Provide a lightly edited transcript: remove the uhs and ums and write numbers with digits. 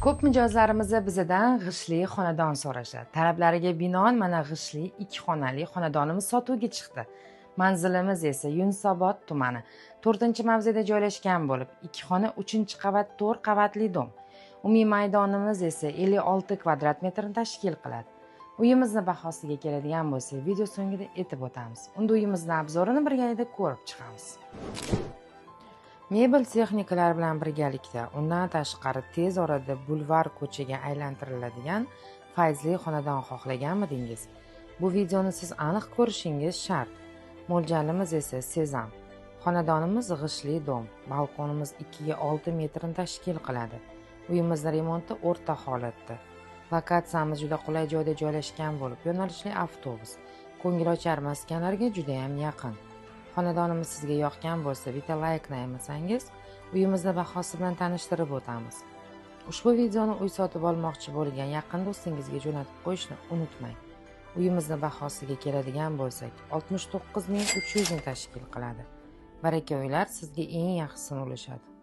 Ko'p mijozlarimiz bizadan g'ishtli xonadon so'rashadi. Talablariga binoan mana g'ishtli 2 xonali xonadonimiz sotuvga chiqdi. Manzilimiz esa Yunusobod tumani 4-mavzeda joylashgan bo'lib, 2 xona 3-qavat 4 qavatli dom. Umumiy maydonimiz esa 56 kvadrat metrni tashkil qiladi. Uyimizni bahosiga keladigan bo'lsak, video so'ngida aytib o'tamiz. Unda uyimizni obzorini birgalikda ko'rib chiqamiz. Mebel texnikalar bilan birgalikda undan tashqari tez orada bulvar ko'chaga aylantiriladigan fayzli xonadon xohlaganmidingiz? Bu videoni siz aniq ko'rishingiz shart. Mo'ljalimiz esa Sezam. Xonadonimiz g'ishtli dom, balkonimiz 2 ga 6 metrni tashkil qiladi. Uyimizni remonti o'rta holatda. Lokatsiyamiz juda qulay joyda joylashgan bo'lib, yo'nalishli avtobus, ko'ngilochar maskanlarga juda ham yaqin. Xonadonimiz sizga yoqqan bo'lsa, bitta laykni ayamasangiz, uyimizni bahosi bilan tanishtirib o'tamiz. Ushbu videoni uy sotib olmoqchi bo'lgan yaqin do'stingizga jo'natib qo'yishni unutmang. Uyimizni bahosiga keladigan bo'lsak, 69 300 ni tashkil qiladi. Baraka uylar sizga eng yaxshisini ulashadi.